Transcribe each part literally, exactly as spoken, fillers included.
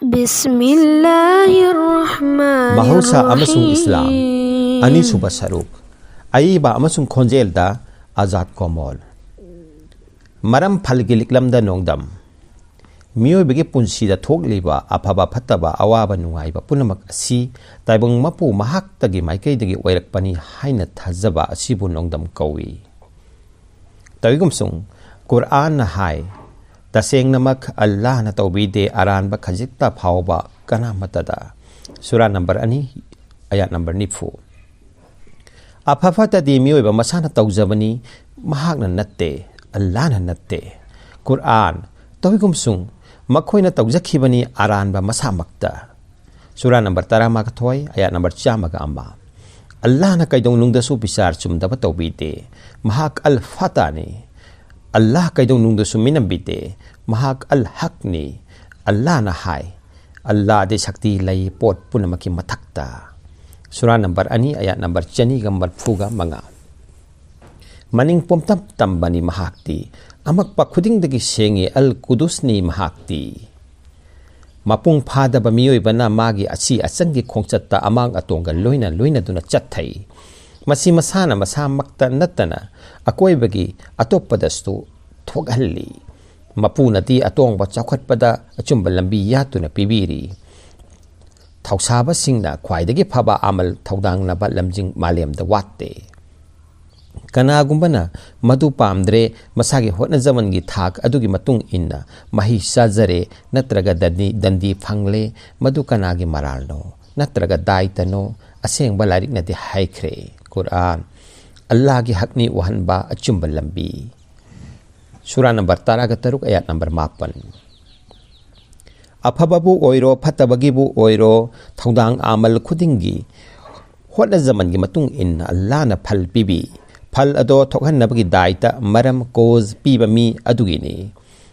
بسم الله الرحمن ꯃꯍꯧꯁꯥ ꯑꯃꯁꯨꯡ ꯏꯁꯂꯥꯝ, ꯑꯅꯤꯁꯨꯕ ꯁꯔꯨꯛ. ꯑꯏꯕ ꯑꯃꯁꯨꯡ ꯈꯣꯟꯖꯦꯜꯗ ꯑꯖꯥꯗ ꯀꯣꯃꯣꯜ. ꯃꯔꯝ: ꯐꯜꯒꯤ ꯂꯤꯛꯂꯝꯗ ꯅꯣꯡꯗꯝ. ꯃꯤꯑꯣꯏꯕꯒꯤ ꯄꯨꯟꯁꯤꯗ ꯊꯣꯛꯂꯤꯕ ꯑꯐꯕ ꯐꯠꯇꯕ, ꯑꯋꯥꯕ ꯅꯨꯡꯉꯥꯏꯕ ꯄꯨꯝꯅꯃꯛ ꯑꯁꯤ ꯇꯥꯏꯕꯪ ꯃꯄꯨ ꯃꯍꯥꯛꯇꯒꯤ ꯃꯥꯏꯀꯩꯗꯒꯤ ꯑꯣꯏꯔꯛꯄꯅꯤ ꯍꯥꯏꯅ ꯊꯥꯖꯕ ꯑꯁꯤꯕꯨ ꯅꯣꯡꯗꯝ ꯀꯧꯏ꯫ ꯇꯧꯏꯒꯨꯝꯁꯨꯡ, ꯀꯨꯔꯑꯥꯟꯅ ꯍꯥꯏ, "ꯇꯁꯦꯡꯅꯃꯛ ꯑꯜꯂꯥꯍꯅ ꯇꯧꯕꯤꯗꯦ ꯑꯔꯥꯟꯕ ꯈꯖꯤꯛꯇ ꯐꯥꯎꯕ ꯀꯅꯥꯃꯠꯇꯗ"꯫ ꯁꯨꯔꯥ ꯅꯝꯕꯔ ꯑꯅꯤ, ꯑꯌꯥꯠ ꯅꯝꯕꯔ ꯅꯤꯐꯨ꯫ ꯑꯐ ꯐꯠꯇꯗꯤ ꯃꯤꯑꯣꯏꯕ ꯃꯁꯥꯅ ꯇꯧꯖꯕꯅꯤ, ꯃꯍꯥꯛꯅ ꯅꯠꯇꯦ, ꯑꯜꯂꯥꯍꯅ ꯅꯠꯇꯦ꯫ ꯀꯨꯔꯑꯥꯟ, ꯇꯧꯏꯒꯨꯝꯁꯨꯡ, ꯃꯈꯣꯏꯅ ꯇꯧꯖꯈꯤꯕꯅꯤ ꯑꯔꯥꯟꯕ ꯃꯁꯥꯃꯛꯇ꯫ ꯁꯨꯔꯥ ꯅꯝꯕꯔ ꯇꯔꯥꯃꯥꯊꯣꯏ, ꯑꯌꯥꯠ ꯅꯝꯕꯔ ꯆꯥꯝꯃꯒ ꯑꯃ꯫ ꯑꯜꯂꯥꯍꯅ ꯀꯩꯗꯧꯅꯨꯡꯗꯁꯨ ꯕꯤꯆꯥꯔ ꯆꯨꯝꯗꯕ ꯇꯧꯕꯤꯗꯦ꯫ ꯃꯍꯥꯛ ꯑꯜ ꯐꯇꯥꯅꯤ꯫ ꯑꯜꯂꯥꯍ ꯀꯩꯗꯧꯅꯨꯡꯗꯁꯨ ꯃꯤꯅꯝꯕꯤꯗꯦ꯫ ꯃꯍꯥꯛ ꯑꯜ ꯍꯛꯅꯤ꯫ ꯑꯜꯂꯥꯍꯅ ꯍꯥꯏ, "ꯑꯜꯂꯥꯍꯗꯤ ꯁꯛꯇꯤ ꯂꯩ ꯄꯣꯠ ꯄꯨꯝꯅꯃꯛꯀꯤ ꯃꯊꯛꯇ"꯫ ꯁꯨꯔꯥ ꯅꯝꯕꯔ ꯑꯅꯤ, ꯑꯌꯥꯠ ꯅꯝꯕꯔ ꯆꯅꯤꯒ ꯃꯔꯐꯨꯒ ꯃꯉꯥ꯫ ꯃꯅꯤꯡ ꯄꯨꯝꯇꯝ ꯇꯝꯕꯅꯤ ꯃꯍꯥꯛꯇꯤ꯫ ꯑꯃꯛꯄ ꯈꯨꯗꯤꯡꯗꯒꯤ ꯁꯦꯡꯉꯤ, ꯑꯜ ꯀꯨꯗꯨꯁꯅꯤ ꯃꯍꯥꯛꯇꯤ꯫ ꯃꯄꯨꯡ ꯐꯥꯗꯕ ꯃꯤꯑꯣꯏꯕꯅ ꯃꯥꯒꯤ ꯑꯁꯤ ꯑꯆꯪꯒꯤ ꯈꯣꯡꯆꯠꯇ ꯑꯃꯥꯡ ꯑꯇꯣꯡꯒ ꯂꯣꯏꯅ ꯂꯣꯏꯅꯗꯨꯅ ꯆꯠꯊꯩ꯫ ꯃꯁꯤ ꯃꯁꯥꯅ ꯃꯁꯥꯃꯛꯇ ꯅꯠꯇꯅ ꯑꯀꯣꯏꯕꯒꯤ ꯑꯇꯣꯞꯄꯗꯁꯨ ꯊꯣꯛꯍꯜꯂꯤ꯫ ꯃꯄꯨꯅꯗꯤ ꯑꯇꯣꯡꯕ ꯆꯥꯎꯈꯠꯄꯗ ꯑꯆꯨꯝꯕ ꯂꯝꯕꯤ ꯌꯥꯠꯇꯨꯅ ꯄꯤꯕꯤꯔꯤ꯫ ꯊꯧꯁꯥꯕꯁꯤꯡꯅ ꯈ꯭ꯋꯥꯏꯗꯒꯤ ꯐꯕ ꯑꯃꯜ ꯊꯧꯗꯥꯡꯅꯕ ꯂꯝꯖꯤꯡ ꯃꯥꯂꯦꯝꯗ ꯋꯥꯠꯇꯦ꯫ ꯀꯅꯥꯒꯨꯝꯕꯅ ꯃꯗꯨ ꯄꯥꯝꯗ꯭ꯔꯦ, ꯃꯁꯥꯒꯤ ꯍꯣꯠꯅꯖꯃꯟꯒꯤ ꯊꯥꯛ ꯑꯗꯨꯒꯤ ꯃꯇꯨꯡ ꯏꯟꯅ ꯃꯍꯩ ꯆꯥꯖꯔꯦ ꯅꯠꯇ꯭ꯔꯒ ꯗꯟꯗꯤ, ꯗꯟꯗꯤ ꯐꯪꯂꯦ, ꯃꯗꯨ ꯀꯅꯥꯒꯤ ꯃꯔꯥꯜꯅꯣ ꯅꯠꯇ꯭ꯔꯒ ꯗꯥꯏꯇꯅꯣ? ꯑꯁꯦꯡꯕ ꯂꯥꯏꯔꯤꯛꯅꯗꯤ ꯍꯥꯏꯈ꯭ꯔꯦ, ꯀꯨꯔꯑꯥꯟ, "ꯑꯜꯂꯥꯍꯒꯤ ꯍꯛꯅꯤ ꯎꯍꯟꯕ ꯑꯆꯨꯝꯕ ꯂꯝꯕꯤ"꯫ ꯁꯨꯔꯥ ꯅꯝꯕꯔ ꯇꯔꯥꯒ ꯇꯔꯨꯛ, ꯑꯌꯥꯠ ꯅꯝꯕꯔ ꯃꯥꯄꯟ꯫ ꯑꯐꯕꯕꯨ ꯑꯣꯏꯔꯣ, ꯐꯠꯇꯕꯒꯤꯕꯨ ꯑꯣꯏꯔꯣ, ꯊꯧꯗꯥꯡ ꯑꯃꯜ ꯈꯨꯗꯤꯡꯒꯤ ꯍꯣꯠꯅꯖꯃꯟꯒꯤ ꯃꯇꯨꯡ ꯏꯟꯅ ꯑꯜꯂꯥꯍꯅ ꯐꯜ ꯄꯤꯕꯤ꯫ ꯐꯜ ꯑꯗꯣ ꯊꯣꯛꯍꯟꯅꯕꯒꯤ ꯗꯥꯏꯇ, ꯃꯔꯝ, ꯀꯣꯖ ꯄꯤꯕ ꯃꯤ ꯑꯗꯨꯒꯤꯅꯤ꯫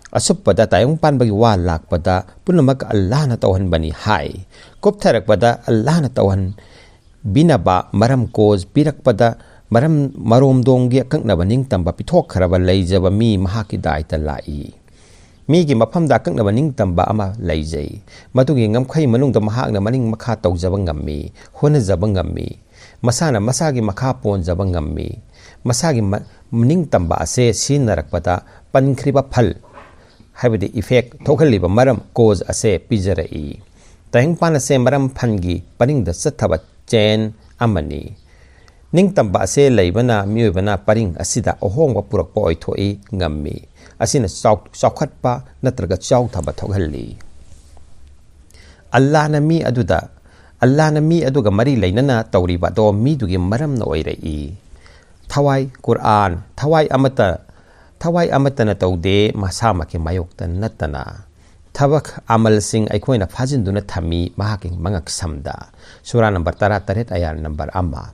ꯑꯁꯨꯞꯄꯗ ꯇꯥꯏꯕꯪ ꯄꯥꯟꯕꯒꯤ ꯋꯥ ꯂꯥꯛꯄꯗ ꯄꯨꯝꯅꯃꯛ ꯑꯜꯂꯥꯍꯅ ꯇꯧꯍꯟꯕꯅꯤ ꯍꯥꯏ꯫ ꯀꯨꯞꯊꯔꯛꯄꯗ ꯑꯜꯂꯥꯍꯅ ꯇꯧꯍꯟꯕꯤꯅꯕ ꯃꯔꯝ, ꯀꯣꯖ ꯄꯤꯔꯛꯄꯗ ꯃꯔꯝ, ꯃꯔꯣꯝꯗꯣꯝꯒꯤ ꯑꯀꯛꯅꯕ ꯅꯤꯡꯇꯝꯕ ꯄꯤꯊꯣꯛꯈ꯭ꯔꯕ ꯂꯩꯖꯕ ꯃꯤ ꯃꯍꯥꯛꯀꯤ ꯗꯥꯏꯇ ꯂꯥꯛꯏ꯫ ꯃꯤꯒꯤ ꯃꯐꯝꯗ ꯑꯀꯛꯅꯕ ꯅꯤꯡꯇꯝꯕ ꯑꯃ ꯂꯩꯖꯩ꯫ ꯃꯗꯨꯒꯤ ꯉꯝꯈꯩ ꯃꯅꯨꯡꯗ ꯃꯍꯥꯛꯅ ꯃꯅꯤꯡ ꯃꯈꯥ ꯇꯧꯖꯕ ꯉꯝꯃꯤ, ꯍꯣꯠꯅꯖꯕ ꯉꯝꯃꯤ, ꯃꯁꯥꯅ ꯃꯁꯥꯒꯤ ꯃꯈꯥ ꯄꯣꯟꯖꯕ ꯉꯝꯃꯤ꯫ ꯃꯁꯥꯒꯤ ꯃ-, ꯅꯤꯡꯇꯝꯕ ꯑꯁꯦ ꯁꯤꯖꯤꯟꯅꯔꯛꯄꯗ ꯄꯟꯈ꯭ꯔꯤꯕ ꯐꯜ, ꯍꯥꯏꯕꯗꯤ effect ꯊꯣꯛꯍꯜꯂꯤꯕ ꯃꯔꯝ, cause ꯑꯁꯦ ꯄꯤꯖꯔꯛꯏ꯫ ꯇꯥꯏꯕꯪꯄꯥꯟ ꯑꯁꯦ ꯃꯔꯝ ꯐꯟꯒꯤ ꯄꯔꯤꯡꯗ ꯆꯠꯊꯕ chain ꯑꯃꯅꯤ꯫ ꯅꯤꯡꯇꯝꯕ ꯑꯁꯦ ꯂꯩꯕꯅ ꯃꯤꯑꯣꯏꯕꯅ ꯄꯔꯤꯡ ꯑꯁꯤꯗ ꯑꯍꯣꯡꯕ ꯄꯨꯔꯛꯄ ꯑꯣꯏꯊꯣꯛꯏ ꯉꯝꯃꯤ꯫ ꯑꯁꯤꯅ ꯆꯥꯎ-, ꯆꯥꯎꯈꯠꯄ ꯅꯠꯇ꯭ꯔꯒ ꯆꯥꯎꯊꯕ ꯊꯣꯛꯍꯜꯂꯤ꯫ ꯑꯜꯂꯥꯍꯅ ꯃꯤ ꯑꯗꯨꯗ, ꯑꯜꯂꯥꯍꯅ ꯃꯤ ꯑꯗꯨꯒ ꯃꯔꯤ ꯂꯩꯅꯅ ꯇꯧꯔꯤꯕ ꯑꯗꯣ ꯃꯤꯗꯨꯒꯤ ꯃꯔꯝꯅ ꯑꯣꯏꯔꯛꯏ꯫ ꯊꯋꯥꯏ, ꯀꯨꯔꯑꯥꯟ, ꯊꯋꯥꯏ ꯑꯃꯠꯇ, ꯊꯋꯥꯏ ꯑꯃꯠꯇꯅ ꯇꯧꯗꯦ, ꯃꯁꯥꯃꯛꯀꯤ ꯃꯥꯌꯣꯛꯇ ꯅꯠꯇꯅ꯫ ꯊꯕꯛ, ꯑꯃꯜꯁꯤꯡ ꯑꯩꯈꯣꯏꯅ ꯐꯥꯖꯤꯟꯗꯨꯅ ꯊꯝꯃꯤ ꯃꯍꯥꯛꯀꯤ ꯃꯉꯛꯁꯝꯗ꯫ ꯁꯨꯔꯥ ꯅꯝꯕꯔ ꯇꯔꯥꯇꯔꯦꯠ, ꯑꯌꯥ ꯅꯝꯕꯔ ꯑꯃ꯫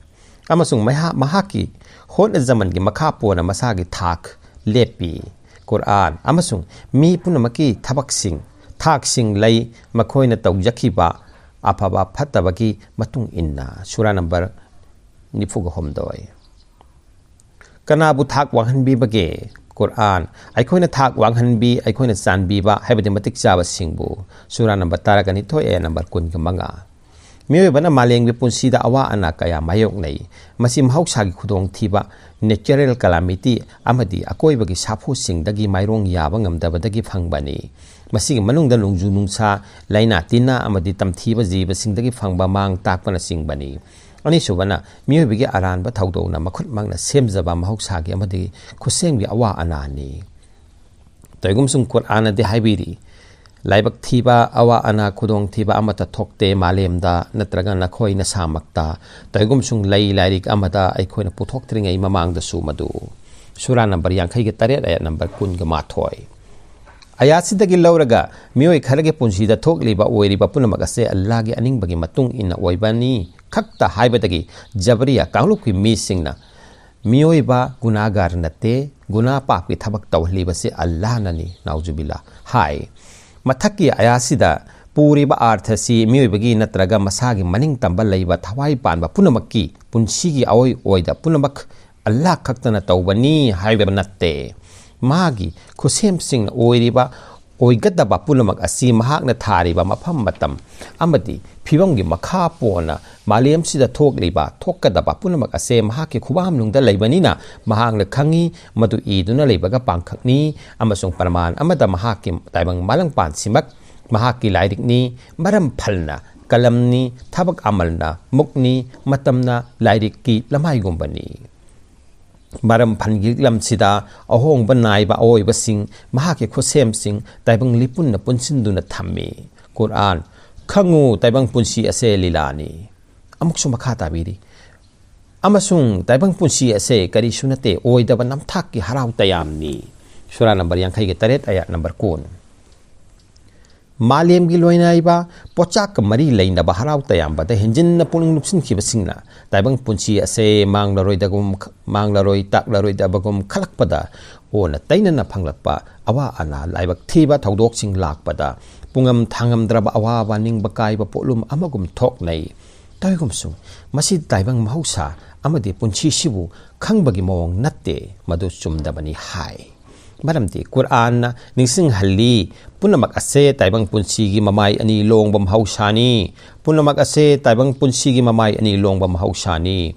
ꯑꯃꯁꯨꯡ ꯃꯍꯥ-, ꯃꯍꯥꯛꯀꯤ ꯍꯣꯠꯅꯖꯃꯟꯒꯤ ꯃꯈꯥ ꯄꯣꯟꯅ ꯃꯁꯥꯒꯤ ꯊꯥꯛ ꯂꯦꯞꯄꯤ꯫ ꯀꯨꯔꯑꯥꯟ ꯑꯃꯁꯨꯡ ꯃꯤ ꯄꯨꯝꯅꯃꯛꯀꯤ ꯊꯕꯛꯁꯤꯡ, ꯊꯥꯛꯁꯤꯡ ꯂꯩ, ꯃꯈꯣꯏꯅ ꯇꯧꯖꯈꯤꯕ ꯑꯐꯕ ꯐꯠꯇꯕꯒꯤ ꯃꯇꯨꯡ ꯏꯟꯅ꯫ ꯁꯨꯔꯥ ꯅꯝꯕꯔ ꯅꯤꯐꯨꯒ ꯍꯨꯝꯗꯣꯏ꯫ ꯀꯅꯥꯕꯨ ꯊꯥꯛ ꯋꯥꯡꯍꯟꯕꯤꯕꯒꯦ? ꯀꯨꯔꯑꯥꯟ, ꯑꯩꯈꯣꯏꯅ ꯊꯥꯛ ꯋꯥꯡꯍꯟꯕꯤ, ꯑꯩꯈꯣꯏꯅ ꯆꯥꯟꯕꯤꯕ, ꯍꯥꯏꯕꯗꯤ ꯃꯇꯤꯛ ꯆꯥꯕꯁꯤꯡꯕꯨ꯫ ꯁꯨꯔꯥ ꯅꯝꯕꯔ ꯇꯔꯥꯒ ꯅꯤꯊꯣꯏ, ꯑꯌꯥ ꯅꯝꯕꯔ ꯀꯨꯟꯒ ꯃꯉꯥ꯫ ꯃꯤꯑꯣꯏꯕꯅ ꯃꯥꯂꯦꯝꯒꯤ ꯄꯨꯟꯁꯤꯗ ꯑꯋꯥ ꯑꯅꯥ ꯀꯌꯥ ꯃꯥꯌꯣꯛꯅꯩ꯫ ꯃꯁꯤ ꯃꯍꯧꯁꯥꯒꯤ ꯈꯨꯗꯣꯡꯊꯤꯕ, natural calamity, ꯑꯃꯗꯤ ꯑꯀꯣꯏꯕꯒꯤ ꯁꯥꯐꯨꯁꯤꯡꯗꯒꯤ ꯃꯥꯏꯔꯣꯡ ꯌꯥꯕ ꯉꯝꯗꯕꯗꯒꯤ ꯐꯪꯕꯅꯤ꯫ ꯃꯁꯤꯒꯤ ꯃꯅꯨꯡꯗ ꯅꯣꯡꯖꯨ ꯅꯨꯡꯁꯥ, ꯂꯥꯏꯅꯥ ꯇꯤꯟꯅꯥ, ꯑꯃꯗꯤ ꯇꯝꯊꯤꯕ ꯖꯤꯕꯁꯤꯡꯗꯒꯤ ꯐꯪꯕ ꯃꯥꯡ ꯇꯥꯛꯄꯅꯆꯤꯡꯕꯅꯤ꯫ ꯑꯅꯤꯁꯨꯕꯅ, ꯃꯤꯑꯣꯏꯕꯒꯤ ꯑꯔꯥꯟꯕ ꯊꯧꯗꯧꯅ ꯃꯈꯨꯠꯃꯛꯅ ꯁꯦꯝꯖꯕ ꯃꯍꯧꯁꯥꯒꯤ ꯑꯃꯗꯤ ꯈꯨꯠꯁꯦꯝꯒꯤ ꯑꯋꯥ ꯑꯅꯥꯅꯤ꯫ ꯇꯧꯏꯒꯨꯝꯁꯨꯡ ꯀꯨꯔꯑꯥꯟꯅꯗꯤ ꯍꯥꯏꯕꯤꯔꯤ, ꯂꯥꯏꯕꯛ ꯊꯤꯕ, ꯑꯋꯥ ꯑꯅꯥ, ꯈꯨꯗꯣꯡꯊꯤꯕ ꯑꯃꯠꯇ ꯊꯣꯛꯇꯦ ꯃꯥꯂꯦꯝꯗ ꯅꯠꯇ꯭ꯔꯒ ꯅꯈꯣꯏ ꯅꯁꯥꯃꯛꯇ꯫ ꯇꯧꯏꯒꯨꯝꯁꯨꯡ ꯂꯩ ꯂꯥꯏꯔꯤꯛ ꯑꯃꯗ ꯑꯩꯈꯣꯏꯅ ꯄꯨꯊꯣꯛꯇ꯭ꯔꯤꯉꯩ ꯃꯃꯥꯡꯗꯁꯨ ꯃꯗꯨ꯫ ꯁꯨꯔꯥ ꯅꯝꯕꯔ ꯌꯥꯡꯈꯩꯒ ꯇꯔꯦꯠ, ꯑꯌꯥꯠ ꯅꯝꯕꯔ ꯀꯨꯟꯒ ꯃꯥꯊꯣꯏ꯫ ꯑꯌꯥꯠꯁꯤꯗꯒꯤ ꯂꯧꯔꯒ ꯃꯤꯑꯣꯏ ꯈꯔꯒꯤ ꯄꯨꯟꯁꯤꯗ ꯊꯣꯛꯂꯤꯕ ꯑꯣꯏꯔꯤꯕ ꯄꯨꯝꯅꯃꯛ ꯑꯁꯦ ꯑꯜꯂꯥꯍꯒꯤ ꯑꯅꯤꯡꯕꯒꯤ ꯃꯇꯨꯡ ꯏꯟꯅ ꯑꯣꯏꯕꯅꯤ ꯈꯛꯇ ꯍꯥꯏꯕꯗꯒꯤ ꯖꯕꯔꯤꯌꯥ ꯀꯥꯡꯂꯨꯞꯀꯤ ꯃꯤꯁꯤꯡꯅ ꯃꯤꯑꯣꯏꯕ ꯒꯨꯅꯥꯒꯥꯔ ꯅꯠꯇꯦ, ꯒꯨꯅꯥ ꯄꯥꯞꯀꯤ ꯊꯕꯛ ꯇꯧꯍꯜꯂꯤꯕꯁꯤ ꯑꯜꯂꯥꯍꯅꯅꯤ, ꯅꯥꯎꯖꯨꯕꯤꯜꯂꯥ, ꯍꯥꯏ꯫ ꯃꯊꯛꯀꯤ ꯑꯌꯥꯁꯤꯗ ꯄꯨꯔꯤꯕ ꯑꯥꯔꯊꯁꯤ ꯃꯤꯑꯣꯏꯕꯒꯤ ꯅꯠꯇ꯭ꯔꯒ ꯃꯁꯥꯒꯤ ꯃꯅꯤꯡ ꯇꯝꯕ ꯂꯩꯕ ꯊꯋꯥꯏ ꯄꯥꯟꯕ ꯄꯨꯝꯅꯃꯛꯀꯤ ꯄꯨꯟꯁꯤꯒꯤ ꯑꯑꯣꯏ ꯑꯣꯏꯗ ꯄꯨꯝꯅꯃꯛ ꯑꯜꯂꯥꯍ ꯈꯛꯇꯅ ꯇꯧꯕꯅꯤ ꯍꯥꯏꯕ ꯅꯠꯇꯦ꯫ ꯃꯥꯒꯤ ꯈꯨꯠꯁꯦꯝꯁꯤꯡꯅ ꯑꯣꯏꯔꯤꯕ ꯑꯣꯏꯒꯗꯕ ꯄꯨꯝꯅꯃꯛ ꯑꯁꯤ ꯃꯍꯥꯛꯅ ꯊꯥꯔꯤꯕ ꯃꯐꯝ, ꯃꯇꯝ ꯑꯃꯗꯤ ꯐꯤꯕꯝꯒꯤ ꯃꯈꯥ ꯄꯣꯟꯅ ꯃꯥꯂꯦꯝꯁꯤꯗ ꯊꯣꯛꯂꯤꯕ, ꯊꯣꯛꯀꯗꯕ ꯄꯨꯝꯅꯃꯛ ꯑꯁꯦ ꯃꯍꯥꯛꯀꯤ ꯈꯨꯕꯥꯝꯅꯨꯡꯗ ꯂꯩꯕꯅꯤꯅ ꯃꯍꯥꯛꯅ ꯈꯪꯏ꯫ ꯃꯗꯨ ꯏꯗꯨꯅ ꯂꯩꯕꯒ ꯄꯥꯡꯈꯛꯅꯤ, ꯑꯃꯁꯨꯡ ꯄ꯭ꯔꯃꯥꯟ ꯑꯃꯗ ꯃꯍꯥꯛꯀꯤ ꯇꯥꯏꯕꯪ ꯃꯥꯂꯪꯄꯥꯟꯁꯤꯃꯛ ꯃꯍꯥꯛꯀꯤ ꯂꯥꯏꯔꯤꯛꯅꯤ꯫ ꯃꯔꯝ ꯐꯜꯅ ꯀꯂꯝꯅꯤ, ꯊꯕꯛ ꯑꯃꯜꯅ ꯃꯨꯛꯅꯤ, ꯃꯇꯝꯅ ꯂꯥꯏꯔꯤꯛꯀꯤ ꯂꯃꯥꯏꯒꯨꯝꯕꯅꯤ꯫ ꯃꯔꯝ ꯐꯜꯒꯤ ꯂꯝꯁꯤꯗ ꯑꯍꯣꯡꯕ ꯅꯥꯏꯕ ꯑꯑꯣꯏꯕꯁꯤꯡ, ꯃꯍꯥꯛꯀꯤ ꯈꯨꯠꯁꯦꯝꯁꯤꯡ ꯇꯥꯏꯕꯪ ꯂꯤꯄꯨꯟꯅ ꯄꯨꯟꯁꯤꯟꯗꯨꯅ ꯊꯝꯃꯤ꯫ ꯀꯨꯔꯑꯥꯟ, ꯈꯪꯉꯨ, ꯇꯥꯏꯕꯪ ꯄꯨꯟꯁꯤ ꯑꯁꯦ ꯂꯤꯂꯥꯅꯤ꯫ ꯑꯃꯨꯛꯁꯨ ꯃꯈꯥ ꯇꯥꯕꯤꯔꯤ, "ꯑꯃꯁꯨꯡ ꯇꯥꯏꯕꯪ ꯄꯨꯟꯁꯤ ꯑꯁꯦ ꯀꯔꯤꯁꯨ ꯅꯠꯇꯦ, ꯑꯣꯏꯗꯕ ꯅꯝꯊꯥꯛꯀꯤ ꯍꯔꯥꯎ ꯇꯌꯥꯝꯅꯤ"꯫ ꯁꯨꯔꯥ ꯅꯝꯕꯔ ꯌꯥꯡꯈꯩꯒ ꯇꯔꯦꯠ, ꯑꯌꯥꯠ ꯅꯝꯕꯔ ꯀꯨꯟ꯫ ꯃꯥꯂꯦꯝꯒꯤ ꯂꯣꯏꯅꯥꯏꯕ ꯄꯣꯠꯆꯥꯛꯀ ꯃꯔꯤ ꯂꯩꯅꯕ ꯍꯔꯥꯎ ꯇꯌꯥꯝꯕꯗ ꯍꯦꯟꯖꯤꯟꯅ ꯄꯨꯛꯅꯤꯡ ꯂꯨꯞꯁꯤꯟꯈꯤꯕꯁꯤꯡꯅ ꯇꯥꯏꯕꯪ ꯄꯨꯟꯁꯤ ꯑꯁꯦ ꯃꯥꯡꯂꯔꯣꯏꯗꯒꯨꯝ, ꯃꯥꯡꯂꯔꯣꯏ ꯇꯥꯛꯂꯔꯣꯏꯗꯕꯒꯨꯝ ꯈꯜꯂꯛꯄꯗ ꯑꯣꯟꯅ ꯇꯩꯅꯅ ꯐꯪꯂꯛꯄ ꯑꯋꯥ ꯑꯅꯥ, ꯂꯥꯏꯕꯛ ꯊꯤꯕ ꯊꯧꯗꯣꯛꯁꯤꯡ ꯂꯥꯛꯄꯗ ꯄꯨꯡꯉꯝ ꯊꯥꯉꯝꯗ꯭ꯔꯕ ꯑꯋꯥꯕ, ꯅꯤꯡꯕ ꯀꯥꯏꯕ ꯄꯣꯠꯂꯨꯝ ꯑꯃꯒꯨꯝ ꯊꯣꯛꯅꯩ꯫ ꯇꯧꯏꯒꯨꯝꯁꯨꯡ, ꯃꯁꯤ ꯇꯥꯏꯕꯪ ꯃꯍꯧꯁꯥ ꯑꯃꯗꯤ ꯄꯨꯟꯁꯤꯁꯤꯕꯨ ꯈꯪꯕꯒꯤ ꯃꯑꯣꯡ ꯅꯠꯇꯦ, ꯃꯗꯨ ꯆꯨꯝꯗꯕꯅꯤ ꯍꯥꯏ꯫ ꯃꯔꯝꯗꯤ ꯀꯨꯔꯑꯥꯟꯅ ꯅꯤꯡꯁꯤꯡꯍꯜꯂꯤ, ꯄꯨꯝꯅꯃꯛ ꯑꯁꯦ ꯇꯥꯏꯕꯪ ꯄꯨꯟꯁꯤꯒꯤ ꯃꯃꯥꯏ ꯑꯅꯤ ꯂꯣꯡꯕ ꯃꯍꯧꯁꯥꯅꯤ꯫ ꯄꯨꯝꯅꯃꯛ ꯑꯁꯦ ꯇꯥꯏꯕꯪ ꯄꯨꯟꯁꯤꯒꯤ ꯃꯃꯥꯏ ꯑꯅꯤ ꯂꯣꯡꯕ ꯃꯍꯧꯁꯥꯅꯤ꯫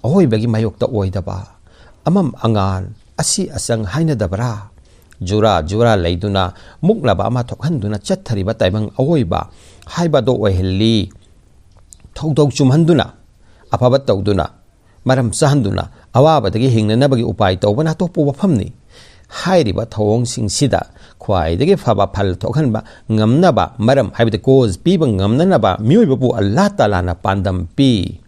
ꯑꯍꯣꯏꯕꯒꯤ ꯃꯥꯌꯣꯛꯇ ꯑꯣꯏꯗꯕ, ꯑꯃꯝ ꯑꯉꯥꯟ, ꯑꯁꯤ ꯑꯆꯪ ꯍꯥꯏꯅꯗꯕ꯭ꯔꯥ? ꯖꯨꯔꯥ ꯖꯨꯔꯥ ꯂꯩꯗꯨꯅ ꯃꯨꯛꯂꯕ ꯑꯃ ꯊꯣꯛꯍꯟꯗꯨꯅ ꯆꯠꯊꯔꯤꯕ ꯇꯥꯏꯕꯪ ꯑꯑꯣꯏꯕ ꯍꯥꯏꯕ ꯑꯗꯨ ꯑꯣꯏꯍꯜꯂꯤ꯫ ꯊꯧꯗꯣꯛ ꯆꯨꯝꯍꯟꯗꯨꯅ, ꯑꯐꯕ ꯇꯧꯗꯨꯅ, ꯃꯔꯝ ꯆꯥꯍꯟꯗꯨꯅ ꯑꯋꯥꯕꯗꯒꯤ ꯍꯤꯡꯅꯅꯕꯒꯤ ꯎꯄꯥꯏ ꯇꯧꯕꯅ ꯑꯇꯣꯞꯄ ꯋꯥꯐꯝꯅꯤ꯫ ꯍꯥꯏꯔꯤꯕ ꯊꯧꯑꯣꯡꯁꯤꯡꯁꯤꯗ ꯈ꯭ꯋꯥꯏꯗꯒꯤ ꯐꯕ ꯐꯜ ꯊꯣꯛꯍꯟꯕ ꯉꯝꯅꯕ, ꯃꯔꯝ ꯍꯥꯏꯕꯗꯤ ꯀꯣꯖ ꯄꯤꯕ ꯉꯝꯅꯅꯕ ꯃꯤꯑꯣꯏꯕꯕꯨ ꯑꯜꯂꯥ ꯇꯥꯂꯥꯅ ꯄꯥꯟꯗꯝ ꯄꯤ꯫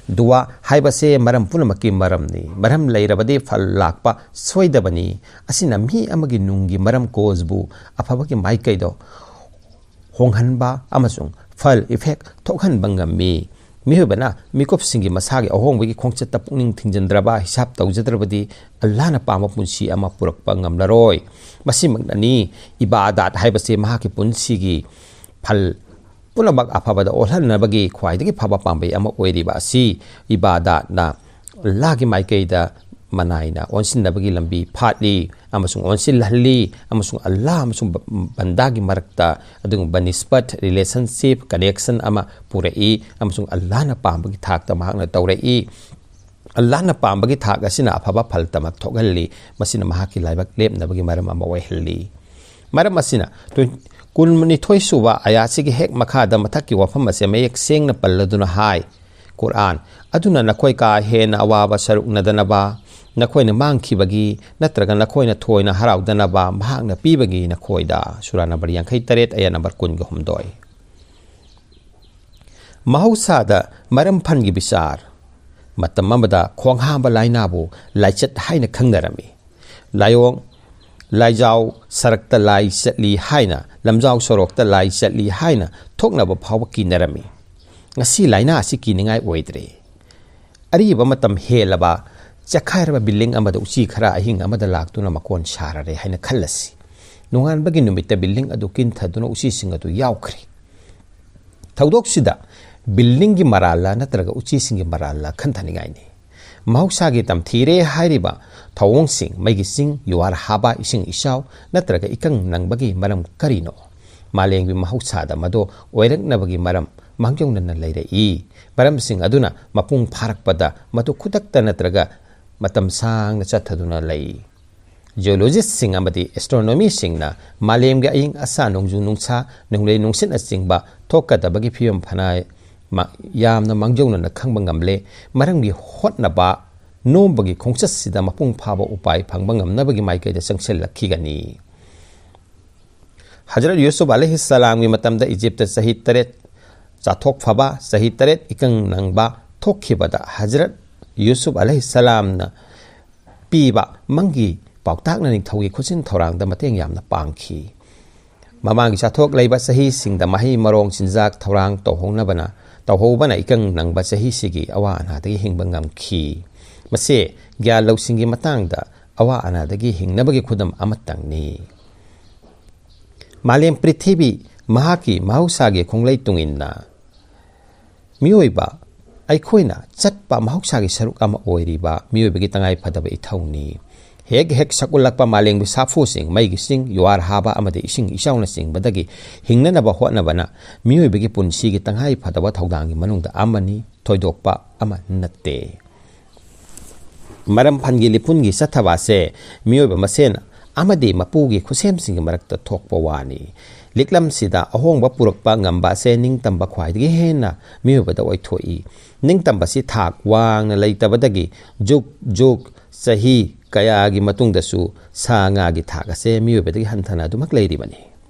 ꯗꯨꯋꯥ ꯍꯥꯏꯕꯁꯦ ꯃꯔꯝ ꯄꯨꯝꯅꯃꯛꯀꯤ ꯃꯔꯝꯅꯤ꯫ ꯃꯔꯝ ꯂꯩꯔꯕꯗꯤ ꯐꯜ ꯂꯥꯛꯄ ꯁꯣꯏꯗꯕꯅꯤ꯫ ꯑꯁꯤꯅ ꯃꯤ ꯑꯃꯒꯤ ꯅꯨꯡꯒꯤ ꯃꯔꯝ ꯀꯣꯖꯕꯨ ꯑꯐꯕꯒꯤ ꯃꯥꯏꯀꯩꯗ ꯍꯣꯡꯍꯟꯕ ꯑꯃꯁꯨꯡ ꯐꯜ, ꯏꯐꯦꯛ, ꯊꯣꯛꯍꯟꯕ ꯉꯝꯃꯤ꯫ ꯃꯤꯑꯣꯏꯕꯅ ꯃꯤꯀꯨꯞꯁꯤꯡꯒꯤ ꯃꯁꯥꯒꯤ ꯑꯍꯣꯡꯕꯒꯤ ꯈꯣꯡꯆꯠꯇ ꯄꯨꯛꯅꯤꯡ ꯊꯤꯡꯖꯤꯟꯗ꯭ꯔꯕ, ꯍꯤꯁꯥꯕ ꯇꯧꯖꯗ꯭ꯔꯕꯗꯤ ꯑꯜꯂꯥꯍꯅ ꯄꯥꯝꯕ ꯄꯨꯟꯁꯤ ꯑꯃ ꯄꯨꯔꯛꯄ ꯉꯝꯂꯔꯣꯏ꯫ ꯃꯁꯤꯃꯛꯅꯅꯤ ꯏꯕꯥꯗꯥꯠ ꯍꯥꯏꯕꯁꯤ ꯃꯍꯥꯛꯀꯤ ꯄꯨꯟꯁꯤꯒꯤ ꯐꯜ ꯄꯨꯝꯅꯃꯛ ꯑꯐꯕꯗ ꯑꯣꯜꯍꯟꯅꯕꯒꯤ ꯈ꯭ꯋꯥꯏꯗꯒꯤ ꯐꯕ ꯄꯥꯝꯕꯩ ꯑꯃ ꯑꯣꯏꯔꯤꯕ ꯑꯁꯤ꯫ ꯏꯕꯥꯗꯥꯠꯅ ꯑꯜꯂꯥꯍꯒꯤ ꯃꯥꯏꯀꯩꯗ ꯃꯅꯥꯏꯅ ꯑꯣꯟꯁꯤꯟꯅꯕꯒꯤ ꯂꯝꯕꯤ ꯐꯥꯠꯂꯤ ꯑꯃꯁꯨꯡ ꯑꯣꯟꯁꯤꯜꯍꯜꯂꯤ, ꯑꯃꯁꯨꯡ ꯑꯜꯂꯥꯍ ꯑꯃꯁꯨꯡ ꯕ-, ꯕꯟꯗꯥꯒꯤ ꯃꯔꯛꯇ ꯑꯗꯨꯒꯨꯝꯕ ꯅꯤꯁꯕꯠ, relationship, connection ꯑꯃ ꯄꯨꯔꯛꯏ, ꯑꯃꯁꯨꯡ ꯑꯜꯂꯥꯍꯅ ꯄꯥꯝꯕꯒꯤ ꯊꯥꯛꯇ ꯃꯍꯥꯛꯅ ꯇꯧꯔꯛꯏ꯫ ꯑꯜꯂꯥꯍꯅ ꯄꯥꯝꯕꯒꯤ ꯊꯥꯛ ꯑꯁꯤꯅ ꯑꯐꯕ ꯐꯜ ꯇꯃꯛ ꯊꯣꯛꯍꯜꯂꯤ, ꯃꯁꯤꯅ ꯃꯍꯥꯛꯀꯤ ꯂꯥꯏꯕꯛ ꯂꯦꯞꯅꯕꯒꯤ ꯃꯔꯝ ꯑꯃ ꯑꯣꯏꯍꯜꯂꯤ꯫ ꯃꯔꯝ ꯑꯁꯤꯅ, ꯇ꯭ꯋꯦꯟ-, ꯀꯨꯟꯅꯤꯊꯣꯏ ꯁꯨꯕ ꯑꯌꯥꯠꯁꯤꯒꯤ ꯍꯦꯛ ꯃꯈꯥꯗ ꯃꯊꯛꯀꯤ ꯋꯥꯐꯝ ꯑꯁꯦ ꯃꯌꯦꯛ ꯁꯦꯡꯅ ꯄꯜꯂꯗꯨꯅ ꯍꯥꯏ, ꯀꯨꯔꯑꯥꯟ ꯑꯗꯨꯅ ꯅꯈꯣꯏ ꯀꯥ ꯍꯦꯟꯅ ꯑꯋꯥꯕ ꯁꯔꯨꯛꯅꯗꯅꯕ, ꯅꯈꯣꯏꯅ ꯃꯥꯡꯈꯤꯕꯒꯤ ꯅꯠꯇ꯭ꯔꯒ ꯅꯈꯣꯏꯅ ꯊꯣꯏꯅ ꯍꯔꯥꯎꯗꯅꯕ ꯃꯍꯥꯛꯅ ꯄꯤꯕꯒꯤ ꯅꯈꯣꯏꯗ꯫ ꯁꯨꯔꯥ ꯅꯝꯕꯔ ꯌꯥꯡꯈꯩ ꯇꯔꯦꯠ, ꯑꯌꯥ ꯅꯝꯕꯔ ꯀꯨꯟꯒ ꯍꯨꯝꯗꯣꯏ꯫ ꯃꯍꯧꯁꯥꯗ ꯃꯔꯝ ꯐꯟꯒꯤ ꯕꯤꯆꯥꯔ꯫ ꯃꯇꯝ ꯑꯃꯗ ꯈꯣꯡꯍꯥꯝꯕ ꯂꯥꯏꯅꯥꯕꯨ ꯂꯥꯏꯆꯠ ꯍꯥꯏꯅ ꯈꯪꯅꯔꯝꯃꯤ꯫ ꯂꯥꯏꯑꯣꯡ, ꯂꯥꯏꯖꯥꯎ ꯁꯔꯛꯇ ꯂꯥꯏ ꯆꯠꯂꯤ ꯍꯥꯏꯅ, ꯂꯝꯖꯥꯎ ꯁꯣꯔꯣꯛꯇ ꯂꯥꯏ ꯆꯠꯂꯤ ꯍꯥꯏꯅ ꯊꯣꯛꯅꯕ ꯐꯥꯎꯕ ꯀꯤꯅꯔꯝꯃꯤ꯫ ꯉꯁꯤ ꯂꯥꯏꯅꯥ ꯑꯁꯤ ꯀꯤꯅꯤꯡꯉꯥꯏ ꯑꯣꯏꯗ꯭ꯔꯦ꯫ ꯑꯔꯤꯕ ꯃꯇꯝ ꯍꯦꯜꯂꯕ ꯆꯦꯛꯈꯥꯏꯔꯕ building ꯑꯃꯗ ꯎꯆꯤ ꯈꯔ ꯑꯍꯤꯡ ꯑꯃꯗ ꯂꯥꯛꯇꯨꯅ ꯃꯀꯣꯟ ꯁꯥꯔꯔꯦ ꯍꯥꯏꯅ ꯈꯜꯂꯁꯤ꯫ ꯅꯣꯡꯉꯥꯟꯕꯒꯤ ꯅꯨꯃꯤꯠꯇ building ꯑꯗꯨ ꯀꯤꯟꯊꯗꯨꯅ ꯎꯆꯤꯁꯤꯡ ꯑꯗꯨ ꯌꯥꯎꯈ꯭ꯔꯦ꯫ ꯊꯧꯗꯣꯛꯁꯤꯗ buildingꯒꯤ ꯃꯔꯥꯜꯂ ꯅꯠꯇ꯭ꯔꯒ ꯎꯆꯤꯁꯤꯡꯒꯤ ꯃꯔꯥꯜꯂ ꯈꯟꯊꯅꯤꯡꯉꯥꯏꯅꯤ꯫ ꯃꯍꯧꯁꯥꯒꯤ ꯇꯝꯊꯤꯔꯦ ꯍꯥꯏꯔꯤꯕ ꯊꯧꯑꯣꯡꯁꯤꯡ, ꯃꯩꯒꯤ ꯆꯤꯡ, ꯌꯨꯍꯥꯔ ꯍꯥꯕ, ꯏꯁꯤꯡ ꯏꯆꯥꯎ ꯅꯠꯇ꯭ꯔꯒ ꯏꯀꯪ ꯅꯪꯕꯒꯤ ꯃꯔꯝ ꯀꯔꯤꯅꯣ? ꯃꯥꯂꯦꯝꯒꯤ ꯃꯍꯧꯁꯥꯗ ꯃꯗꯨ ꯑꯣꯏꯔꯛꯅꯕꯒꯤ ꯃꯔꯝ ꯃꯥꯡꯖꯧꯅꯅ ꯂꯩꯔꯛꯏ꯫ ꯃꯔꯝꯁꯤꯡ ꯑꯗꯨꯅ ꯃꯄꯨꯡ ꯐꯥꯔꯛꯄꯗ ꯃꯗꯨ ꯈꯨꯗꯛꯇ ꯅꯠꯇ꯭ꯔꯒ ꯃꯇꯝ ꯁꯥꯡꯅ ꯆꯠꯊꯗꯨꯅ ꯂꯩ꯫ Geologistꯁꯤꯡ ꯑꯃꯗꯤ astronomyꯁꯤꯡꯅ ꯃꯥꯂꯦꯝꯒꯤ ꯑꯏꯪ ꯑꯁꯥ, ꯅꯣꯡꯖꯨ ꯅꯨꯡꯁꯥ, ꯅꯣꯡꯂꯩ ꯅꯨꯡꯁꯤꯠꯅꯆꯤꯡꯕ ꯊꯣꯛꯀꯗꯕꯒꯤ ꯐꯤꯕꯝ ꯐꯅ ꯃ-, ꯌꯥꯝꯅ ꯃꯥꯡꯖꯧꯅꯅ ꯈꯪꯕ ꯉꯝꯂꯦ꯫ ꯃꯔꯝꯒꯤ ꯍꯣꯠꯅꯕ ꯅꯣꯝꯕꯒꯤ ꯈꯣꯡꯆꯠꯁꯤꯗ ꯃꯄꯨꯡ ꯐꯥꯕ ꯎꯄꯥꯏ ꯐꯪꯕ ꯉꯝꯅꯕꯒꯤ ꯃꯥꯏꯀꯩꯗ ꯆꯪꯁꯤꯜꯂꯛꯈꯤꯒꯅꯤ꯫ ꯍꯖꯔꯠ ꯌꯨꯁꯨꯐ ꯑꯂꯩꯍꯤꯁꯁꯂꯥꯝꯒꯤ ꯃꯇꯝꯗ ꯏꯖꯤꯞꯇ ꯆꯍꯤ ꯇꯔꯦꯠ ꯆꯥꯊꯣꯛ ꯐꯕ, ꯆꯍꯤ ꯇꯔꯦꯠ ꯏꯀꯪ ꯅꯪꯕ ꯊꯣꯛꯈꯤꯕꯗ ꯍꯖꯔꯠ ꯌꯨꯁꯨꯐ ꯑꯂꯩꯍꯤꯁꯁꯂꯥꯝꯅ ꯄꯤꯕ ꯃꯪꯒꯤ ꯄꯥꯎꯇꯥꯛꯅ ꯅꯤꯡꯊꯧꯒꯤ ꯈꯨꯠꯁꯤꯟ ꯊꯧꯔꯥꯡꯗ ꯃꯇꯦꯡ ꯌꯥꯝꯅ ꯄꯥꯡꯈꯤ꯫ ꯃꯃꯥꯡꯒꯤ ꯆꯥꯊꯣꯛ ꯂꯩꯕ ꯆꯍꯤꯁꯤꯡꯗ ꯃꯍꯩ ꯃꯔꯣꯡ ꯆꯤꯟꯖꯥꯛ ꯊꯧꯔꯥꯡ ꯇꯧꯍꯧꯅꯕꯅ, ꯇꯧꯍꯧꯕꯅ ꯏꯀꯪ ꯅꯪꯕ ꯆꯍꯤꯁꯤꯒꯤ ꯑꯋꯥ ꯑꯅꯥꯗꯒꯤ ꯍꯤꯡꯕ ꯉꯝꯈꯤ꯫ ꯃꯁꯤ ꯒ꯭ꯌꯥꯟ ꯂꯧꯁꯤꯡꯒꯤ ꯃꯇꯥꯡꯗ ꯑꯋꯥ ꯑꯅꯥꯗꯒꯤ ꯍꯤꯡꯅꯕꯒꯤ ꯈꯨꯗꯝ ꯑꯃꯇꯪꯅꯤ꯫ ꯃꯥꯂꯦꯝ ꯄ꯭ꯔꯤꯊꯤꯕꯤ ꯃꯍꯥꯛꯀꯤ ꯃꯍꯧꯁꯥꯒꯤ ꯈꯣꯡꯂꯩ ꯇꯨꯡꯏꯟꯅ ꯃꯤꯑꯣꯏꯕ ꯑꯩꯈꯣꯏꯅ ꯆꯠꯄ ꯃꯍꯧꯁꯥꯒꯤ ꯁꯔꯨꯛ ꯑꯃ ꯑꯣꯏꯔꯤꯕ ꯃꯤꯑꯣꯏꯕꯒꯤ ꯇꯉꯥꯏ ꯐꯗꯕ ꯏꯊꯧꯅꯤ꯫ ꯍꯦꯛ ꯍꯦꯛ ꯁꯛꯎꯠꯂꯛꯄ ꯃꯥꯂꯦꯝꯒꯤ ꯁꯥꯐꯨꯁꯤꯡ, ꯃꯩꯒꯤ ꯆꯤꯡ, ꯌꯨꯍꯥꯔ ꯍꯥꯕ ꯑꯃꯗꯤ ꯏꯁꯤꯡ ꯏꯆꯥꯎꯅꯆꯤꯡꯕꯗꯒꯤ ꯍꯤꯡꯅꯅꯕ ꯍꯣꯠꯅꯕꯅ ꯃꯤꯑꯣꯏꯕꯒꯤ ꯄꯨꯟꯁꯤꯒꯤ ꯇꯉꯥꯏ ꯐꯗꯕ ꯊꯧꯗꯥꯡꯒꯤ ꯃꯅꯨꯡꯗ ꯑꯃꯅꯤ, ꯊꯣꯏꯗꯣꯛꯄ ꯑꯃ ꯅꯠꯇꯦ꯫ ꯃꯔꯝ ꯐꯟꯒꯤ ꯂꯤꯄꯨꯟꯒꯤ ꯆꯠꯊꯕ ꯑꯁꯦ ꯃꯤꯑꯣꯏꯕ ꯃꯁꯦꯟ ꯑꯃꯗꯤ ꯃꯄꯨꯒꯤ ꯈꯨꯠꯁꯦꯝꯁꯤꯡꯒꯤ ꯃꯔꯛꯇ ꯊꯣꯛꯄ ꯋꯥꯅꯤ꯫ ꯂꯤꯛꯂꯝꯁꯤꯗ ꯑꯍꯣꯡꯕ ꯄꯨꯔꯛꯄ ꯉꯝꯕ ꯑꯁꯦ ꯅꯤꯡꯇꯝꯕ ꯈ꯭ꯋꯥꯏꯗꯒꯤ ꯍꯦꯟꯅ ꯃꯤꯑꯣꯏꯕꯗ ꯑꯣꯏꯊꯣꯛꯏ꯫ ꯅꯤꯡꯇꯝꯕꯁꯤ ꯊꯥꯛ ꯋꯥꯡꯅ ꯂꯩꯇꯕꯗꯒꯤ ꯖꯨꯛ ꯖꯨꯛ ꯆꯍꯤ ꯀꯌꯥꯒꯤ ꯃꯇꯨꯡꯗꯁꯨ ꯁꯥ ꯉꯥꯒꯤ ꯊꯥꯛ ꯑꯁꯦ ꯃꯤꯑꯣꯏꯕꯗꯒꯤ ꯍꯟꯊꯅ ꯑꯗꯨꯃꯛ ꯂꯩꯔꯤꯕꯅꯤ꯫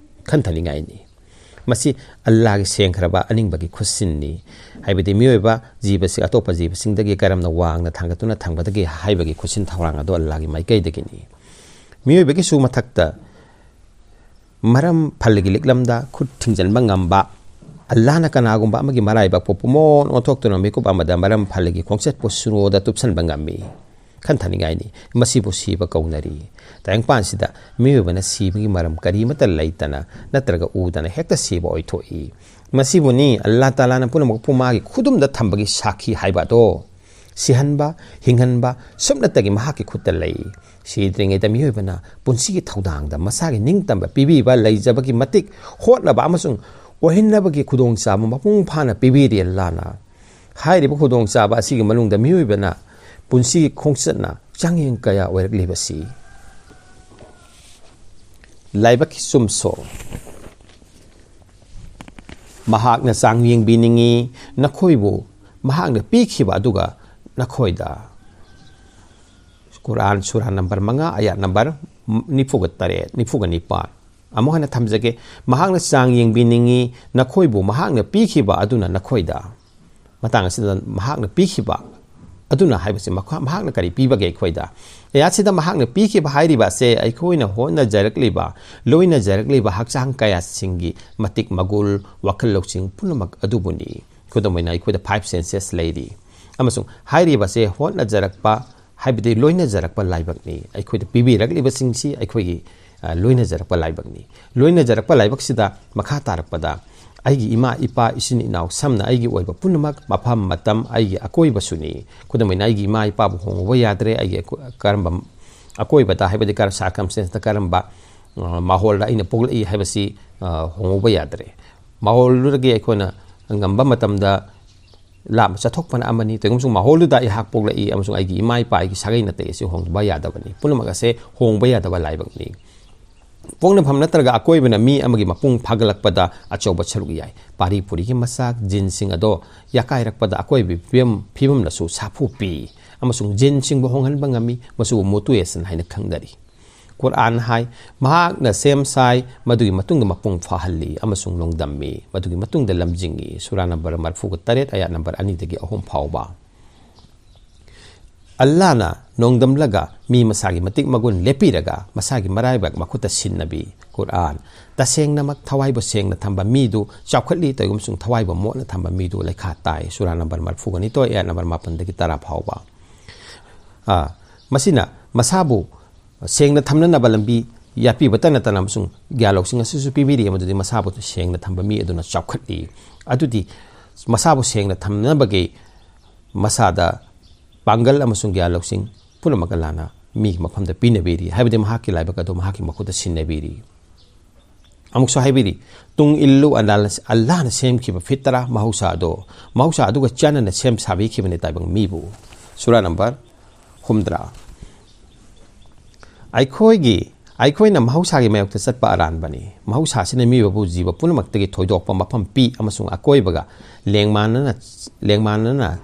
ꯈꯟꯊꯅꯤꯡꯉꯥꯏꯅꯤ꯫ ꯃꯁꯤ ꯑꯜꯂꯥꯒꯤ ꯁꯦꯡꯈ꯭ꯔꯕ ꯑꯅꯤꯡꯕꯒꯤ ꯈꯨꯠꯁꯤꯟꯅꯤ꯫ ꯍꯥꯏꯕꯗꯤ ꯃꯤꯑꯣꯏꯕ ꯖꯤꯕꯁꯤꯡ ꯑꯇꯣꯞꯄ ꯖꯤꯕꯁꯤꯡꯗꯒꯤ ꯀꯔꯝꯅ ꯋꯥꯡꯅ ꯊꯥꯡꯒꯠꯇꯨꯅ ꯊꯝꯒꯗꯒꯦ ꯍꯥꯏꯕꯒꯤ ꯈꯨꯠꯁꯤꯟ ꯊꯧꯔꯥꯡ ꯑꯗꯨ ꯑꯜꯂꯥꯒꯤ ꯃꯥꯏꯀꯩꯗꯒꯤꯅꯤ꯫ ꯃꯤꯑꯣꯏꯕꯒꯤꯁꯨ ꯃꯊꯛꯇ ꯃꯔꯝ ꯐꯜꯒꯤ ꯂꯤꯛꯂꯝꯗ ꯈꯨꯠ ꯊꯤꯡꯖꯤꯟꯕ ꯉꯝꯕ, ꯑꯜꯂꯥꯅ ꯀꯅꯥꯒꯨꯝꯕ ꯑꯃꯒꯤ ꯃꯔꯥꯏꯕꯛꯄꯨ ꯄꯨꯝꯑꯣꯟ ꯑꯣꯟꯊꯣꯛꯇꯨꯅ ꯃꯤꯀꯨꯞ ꯑꯃꯗ ꯃꯔꯝ ꯐꯜꯒꯤ ꯈꯣꯡꯆꯠꯄꯨ ꯁꯨꯔꯣꯗ ꯇꯨꯞꯁꯟꯕ ꯉꯝꯃꯤ꯫ ꯈꯟꯊꯅꯤꯡꯉꯥꯏꯅꯤ꯫ ꯃꯁꯤꯕꯨ ꯁꯤꯕ ꯀꯧꯅꯔꯤ꯫ ꯇꯥꯏꯕꯪꯄꯥꯟꯁꯤꯗ ꯃꯤꯑꯣꯏꯕꯅ ꯁꯤꯕꯒꯤ ꯃꯔꯝ ꯀꯔꯤꯃꯠꯇ ꯂꯩꯇꯅ ꯅꯠꯇ꯭ꯔꯒ ꯎꯗꯅ ꯍꯦꯛꯇ ꯁꯤꯕ ꯑꯣꯏꯊꯣꯛꯏ꯫ ꯃꯁꯤꯕꯨꯅꯤ ꯑꯜꯂꯥ ꯇꯥꯂꯥꯅ ꯄꯨꯝꯅꯃꯛꯄꯨ ꯃꯥꯒꯤ ꯈꯨꯗꯨꯝꯗ ꯊꯝꯕꯒꯤ ꯁꯥꯈꯤ ꯍꯥꯏꯕ ꯑꯗꯣ꯫ ꯁꯤꯍꯟꯕ, ꯍꯤꯡꯍꯟꯕ ꯁꯨꯞꯅꯇꯒꯤ ꯃꯍꯥꯛꯀꯤ ꯈꯨꯠꯇ ꯂꯩ꯫ ꯁꯤꯗ꯭ꯔꯤꯉꯩꯗ ꯃꯤꯑꯣꯏꯕꯅ ꯄꯨꯟꯁꯤꯒꯤ ꯊꯧꯗꯥꯡꯗ ꯃꯁꯥꯒꯤ ꯅꯤꯡꯇꯝꯕ ꯄꯤꯕꯤꯕ, ꯂꯩꯖꯕꯒꯤ ꯃꯇꯤꯛ ꯍꯣꯠꯅꯕ ꯑꯃꯁꯨꯡ ꯑꯣꯏꯍꯟꯅꯕꯒꯤ ꯈꯨꯗꯣꯡꯆꯥꯕ ꯃꯄꯨꯡ ꯐꯥꯅ ꯄꯤꯕꯤꯔꯤ ꯑꯜꯂꯥꯅ꯫ ꯍꯥꯏꯔꯤꯕ ꯈꯨꯗꯣꯡꯆꯥꯕ ꯑꯁꯤꯒꯤ ꯃꯅꯨꯡꯗ ꯃꯤꯑꯣꯏꯕꯅ ꯄꯨꯟꯁꯤꯒꯤ ꯈꯣꯡꯆꯠꯅ ꯆꯥꯡꯌꯦꯡ ꯀꯌꯥ ꯑꯣꯏꯔꯛꯂꯤꯕꯁꯤ꯫ ꯂꯥꯏꯕꯛꯀꯤ ꯆꯨꯝꯁꯣ꯫ ꯃꯍꯥꯛꯅ ꯆꯥꯡ ꯌꯦꯡꯕꯤꯅꯤꯡꯏ, ꯅꯈꯣꯏꯕꯨ ꯃꯍꯥꯛꯅ ꯄꯤꯈꯤꯕ ꯑꯗꯨꯒ ꯅꯈꯣꯏꯗ꯫ ꯀꯨꯔꯥꯟ ꯁꯨꯔꯥ ꯅꯝꯕꯔ ꯃꯉꯥ, ꯑꯌꯥꯠ ꯅꯝꯕꯔ ꯅꯤꯐꯨꯒ ꯇꯔꯦꯠ, ꯅꯤꯐꯨꯒ ꯅꯤꯄꯥꯟ꯫ ꯑꯃꯨꯛ ꯍꯟꯅ ꯊꯝꯖꯒꯦ, ꯃꯍꯥꯛꯅ ꯆꯥꯡ ꯌꯦꯡꯕꯤꯅꯤꯡꯏ, ꯅꯈꯣꯏꯕꯨ ꯃꯍꯥꯛꯅ ꯄꯤꯈꯤꯕ ꯑꯗꯨꯅ ꯅꯈꯣꯏꯗ꯫ ꯃꯇꯥꯡ ꯑꯁꯤꯗ ꯃꯍꯥꯛꯅ ꯄꯤꯈꯤꯕ ꯑꯗꯨꯅ ꯍꯥꯏꯕꯁꯤ ꯃꯈꯥ-, ꯃꯍꯥꯛꯅ ꯀꯔꯤ ꯄꯤꯕꯒꯦ ꯑꯩꯈꯣꯏꯗ? ꯑꯌꯥꯠꯁꯤꯗ ꯃꯍꯥꯛꯅ ꯄꯤꯈꯤꯕ ꯍꯥꯏꯔꯤꯕ ꯑꯁꯦ ꯑꯩꯈꯣꯏꯅ ꯍꯣꯠꯅꯖꯔꯛꯂꯤꯕ, ꯂꯣꯏꯅꯖꯔꯛꯂꯤꯕ ꯍꯛꯆꯥꯡ ꯀꯌꯥꯁꯤꯡꯒꯤ ꯃꯇꯤꯛ ꯃꯒꯨꯜ, ꯋꯥꯈꯜ ꯂꯧꯁꯤꯡ ꯄꯨꯝꯅꯃꯛ ꯑꯗꯨꯕꯨꯅꯤ꯫ ꯈꯨꯗꯝ ꯑꯣꯏꯅ ꯑꯩꯈꯣꯏꯗ five senses ꯂꯩꯔꯤ꯫ ꯑꯃꯁꯨꯡ ꯍꯥꯏꯔꯤꯕꯁꯦ ꯍꯣꯠꯅꯖꯔꯛꯄ, ꯍꯥꯏꯕꯗꯤ ꯂꯣꯏꯅꯖꯔꯛꯄ ꯂꯥꯏꯕꯛꯅꯤ꯫ ꯑꯩꯈꯣꯏꯗ ꯄꯤꯕꯤꯔꯛꯂꯤꯕꯁꯤꯡꯁꯤ ꯑꯩꯈꯣꯏꯒꯤ, ꯑ, ꯂꯣꯏꯅꯖꯔꯛꯄ ꯂꯥꯏꯕꯛꯅꯤ꯫ ꯂꯣꯏꯅꯖꯔꯛꯄ ꯂꯥꯏꯕꯛꯁꯤꯗ ꯃꯈꯥ ꯇꯥꯔꯛꯄꯗ ꯑꯩꯒꯤ ꯏꯃꯥ ꯏꯄꯥ ꯏꯆꯤꯟ ꯏꯅꯥꯎ ꯁꯝꯅ ꯑꯩꯒꯤ ꯑꯣꯏꯕ ꯄꯨꯝꯅꯃꯛ ꯃꯐꯝ ꯃꯇꯝ ꯑꯩꯒꯤ ꯑꯀꯣꯏꯕꯁꯨꯅꯤ꯫ ꯈꯨꯗꯝ ꯑꯣꯏꯅ ꯑꯩꯒꯤ ꯏꯃꯥ ꯏꯄꯥꯕꯨ ꯍꯣꯡꯉꯨꯕ ꯌꯥꯗ꯭ꯔꯦ꯫ ꯑꯩꯒꯤ ꯑꯀꯣ- ꯀꯔꯝꯕ ꯑꯀꯣꯏꯕꯗ ꯍꯥꯏꯕꯗꯤ ꯀꯔꯝ ꯁꯥꯔꯀꯝꯁꯇꯦꯟꯁꯇ ꯀꯔꯝꯕ ꯑ, ꯃꯥꯍꯣꯜꯗ ꯑꯩꯅ ꯄꯣꯛꯂꯛꯏ ꯍꯥꯏꯕꯁꯤ ꯑ, ꯍꯣꯡꯉꯨꯕ ꯌꯥꯗ꯭ꯔꯦ꯫ ꯃꯥꯍꯣꯜꯗꯨꯗꯒꯤ ꯑꯩꯈꯣꯏꯅ ꯉꯝꯕ ꯃꯇꯝꯗ ꯂꯥꯞꯅ ꯆꯠꯊꯣꯛꯄꯅ ꯑꯃꯅꯤ꯫ ꯀꯩꯒꯨꯝꯕ ꯁꯨꯝ ꯃꯥꯍꯣꯜꯗꯨꯗ ꯑꯩꯍꯥꯛ ꯄꯣꯛꯂꯛꯏ ꯑꯃꯁꯨꯡ ꯑꯩꯒꯤ ꯏꯃꯥ ꯏꯄꯥ ꯑꯩꯒꯤ ꯁꯥꯒꯩ ꯅꯥꯇꯩ ꯑꯁꯤ ꯍꯣꯡꯕ ꯌꯥꯗꯕꯅꯤ꯫ ꯄꯨꯝꯅꯃꯛ ꯑꯁꯦ ꯍꯣꯡꯕ ꯌꯥꯗꯕ ꯂꯥꯏꯕꯛꯅꯤ꯫ ꯄꯣꯛꯅꯐꯝ ꯅꯠꯇ꯭ꯔꯒ ꯑꯀꯣꯏꯕꯅ ꯃꯤ ꯑꯃꯒꯤ ꯃꯄꯨꯡ ꯐꯥꯒꯠꯂꯛꯄꯗ ꯑꯆꯧꯕ ꯁꯔꯨꯛ ꯌꯥꯏ꯫ ꯄꯥꯔꯤ ꯄꯨꯔꯤꯒꯤ ꯃꯆꯥꯛ ꯖꯤꯟꯁꯤꯡ ꯑꯗꯣ ꯌꯥꯀꯥꯏꯔꯛꯄꯗ ꯑꯀꯣꯏꯕꯒꯤ ꯐꯤꯕꯝ ꯐꯤꯕꯝꯅꯁꯨ ꯁꯥꯐꯨ ꯄꯤ ꯑꯃꯁꯨꯡ ꯖꯤꯟꯁꯤꯡꯕꯨ ꯍꯣꯡꯍꯟꯕ ꯉꯝꯃꯤ꯫ ꯃꯁꯤꯕꯨ ꯃꯨꯇꯨꯑꯦꯁꯟ ꯍꯥꯏꯅ ꯈꯪꯅꯔꯤ꯫ ꯀꯨꯔꯥꯟ ꯍꯥꯏ, ꯃꯍꯥꯛꯅ ꯁꯦꯝ ꯁꯥꯏ, ꯃꯗꯨꯒꯤ ꯃꯇꯨꯡꯗ ꯃꯄꯨꯡ ꯐꯥꯍꯜꯂꯤ ꯑꯃꯁꯨꯡ ꯅꯣꯡꯗꯝꯃꯤ, ꯃꯗꯨꯒꯤ ꯃꯇꯨꯡꯗ ꯂꯝꯖꯤꯡꯏ꯫ ꯁꯨꯔꯥ ꯅꯝꯕꯔ ꯃꯔꯤꯐꯨꯒ ꯇꯔꯦꯠ, ꯑꯌꯥꯠ ꯅꯝꯕꯔ ꯑꯅꯤꯗꯒꯤ ꯑꯍꯨꯝ ꯐꯥꯎꯕ꯫ ꯑꯜꯂꯥꯅ ꯅꯣꯡꯗꯝꯂꯒ ꯃꯤ ꯃꯁꯥꯒꯤ ꯃꯇꯤꯛ ꯃꯒꯨꯟ ꯂꯦꯞꯄꯤꯔꯒ ꯃꯁꯥꯒꯤ ꯃꯔꯥꯏꯕꯛ ꯃꯈꯨꯠꯇ ꯁꯤꯟꯅꯕꯤ꯫ ꯀꯨꯔꯥꯟ, ꯇꯁꯦꯡꯅꯃꯛ ꯊꯋꯥꯏꯕꯨ ꯁꯦꯡꯅ ꯊꯝꯕ ꯃꯤꯗꯨ ꯆꯥꯎꯈꯠꯂꯤ, ꯇꯧꯏꯒꯨꯝꯁꯨꯡ ꯊꯋꯥꯏꯕꯨ ꯃꯣꯠꯅ ꯊꯝꯕ ꯃꯤꯗꯨ ꯂꯩꯈꯥ ꯇꯥꯏ꯫ ꯁꯨꯔꯥ ꯅꯝꯕꯔ ꯃꯔꯤꯐꯨꯒ ꯅꯤꯊꯣꯏ, ꯑꯌꯥꯠ ꯅꯝꯕꯔ ꯃꯥꯄꯟꯗꯒꯤ ꯇꯔꯥ ꯐꯥꯎꯕ꯫ ꯑꯥ, ꯃꯁꯤꯅ ꯃꯁꯥꯕꯨ ꯁꯦꯡꯅ ꯊꯝꯅꯅꯕ ꯂꯝꯕꯤ ꯌꯥꯠꯄꯤꯕꯇ ꯅꯠꯇꯅ ꯑꯃꯁꯨꯡ ꯒ꯭ꯌꯥꯟ ꯂꯧꯁꯤꯡ ꯑꯁꯤꯁꯨ ꯄꯤꯕꯤꯔꯤ, ꯃꯗꯨꯗꯤ ꯃꯁꯥꯕꯨ ꯁꯦꯡꯅ ꯊꯝꯕ ꯃꯤ ꯑꯗꯨꯅ ꯆꯥꯎꯈꯠꯂꯤ꯫ ꯑꯗꯨꯗꯤ ꯃꯁꯥꯕꯨ ꯁꯦꯡꯅ ꯊꯝꯅꯕꯒꯤ ꯃꯁꯥꯗ ꯄꯥꯡꯒꯜ ꯑꯃꯁꯨꯡ ꯒ꯭ꯌꯥꯟ ꯂꯧꯁꯤꯡ ꯄꯨꯝꯅꯃꯛ ꯑꯜꯂꯥꯅ ꯃꯤꯒꯤ ꯃꯐꯝꯗ ꯄꯤꯅꯕꯤꯔꯤ, ꯍꯥꯏꯕꯗꯤ ꯃꯍꯥꯛꯀꯤ ꯂꯥꯏꯕꯛ ꯑꯗꯨ ꯃꯍꯥꯛꯀꯤ ꯃꯈꯨꯠꯇ ꯁꯤꯟꯅꯕꯤꯔꯤ꯫ ꯑꯃꯨꯛꯁꯨ ꯍꯥꯏꯕꯤꯔꯤ, "ꯇꯨꯡ ꯏꯜꯂꯨ, ꯑꯜꯂꯥꯅ, ꯑꯜꯂꯥꯅ ꯁꯦꯝꯈꯤꯕ ꯐꯤꯇꯔꯥ ꯃꯍꯧꯁꯥ ꯑꯗꯣ, ꯃꯍꯧꯁꯥ ꯑꯗꯨꯒ ꯆꯥꯟꯅꯅ ꯁꯦꯝ ꯁꯥꯕꯤꯈꯤꯕꯅꯤ ꯇꯥꯏꯕꯪ ꯃꯤꯕꯨ"꯫ ꯁꯨꯔꯥ ꯅꯝꯕꯔ ꯍꯨꯝꯗ꯭ꯔꯥ꯫ ꯑꯩꯈꯣꯏꯒꯤ, ꯑꯩꯈꯣꯏꯅ ꯃꯍꯧꯁꯥꯒꯤ ꯃꯥꯌꯣꯛꯇ ꯆꯠꯄ ꯑꯔꯥꯟꯕꯅꯤ꯫ ꯃꯍꯧꯁꯥ ꯑꯁꯤꯅ ꯃꯤꯑꯣꯏꯕꯕꯨ ꯖꯤꯕ ꯄꯨꯝꯅꯃꯛꯇꯒꯤ ꯊꯣꯏꯗꯣꯛꯄ ꯃꯐꯝ ꯄꯤ ꯑꯃꯁꯨꯡ ꯑꯀꯣꯏꯕꯒ ꯂꯦꯡꯃꯥꯟꯅꯅ, ꯂꯦꯡꯃꯥꯟꯅꯅ